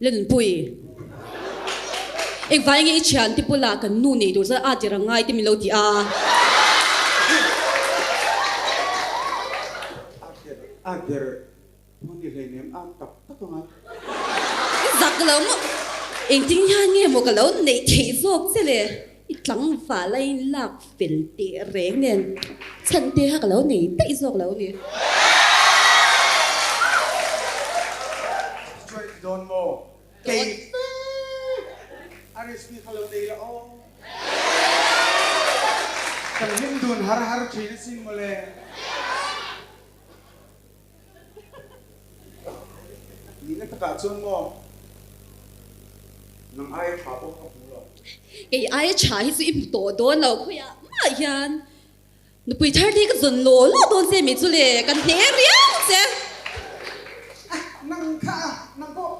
Lenpui, engvai nge i thiante bulah kan nu nei tur chuan a tir ang ngai te min lo ti a. A der pawh ni hleinem a tak tak ang a. I zak lo maw? Engtin hian nge maw ka lo neih theih zawk che le? I tlangval a in lak fel teh reng nen chhan te kha ka lo nei daih zawk lo ni. Chuan i dawn maw? Kei fe a recipe kha lo nei la aw. Kan hlim dun har har thin asin mawle. Nihna takah chuan maw nang aia tha pawh ka hmu lo. Kei aia tha hi chu i hmu tawh dawn lo khawiah mah hian nupui thar te hi ka zawn law law dawn che mi chu le kan hne riau che. Nang kha a nang pawh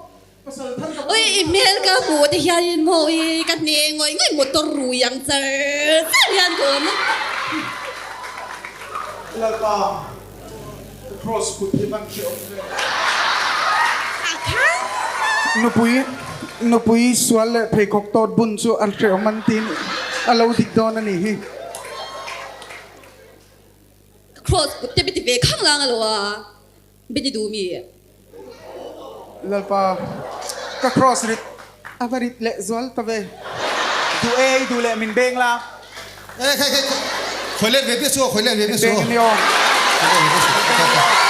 pasal thar ka Ui i hmel ka hmuh te hianin maw i ka hne ngawih ngawih motor rui ang char char hian ka awm a. Lalpa ka cross kut hi van hreh awm ve. Nupui nupui sual leh pheikhawk tawt bun chu a hreh awm an ti a lo dik dawn a nih hi. Ka cross kut te beti ve khang lang alo a. Beti duh mi. Lalpa ka cross rit a va rit leh zual ta ve. Duh e i duh leh min beng la. E khai khai khawi let ve piah chu aw khawi let ve piah chu aw. Min beng ania aw.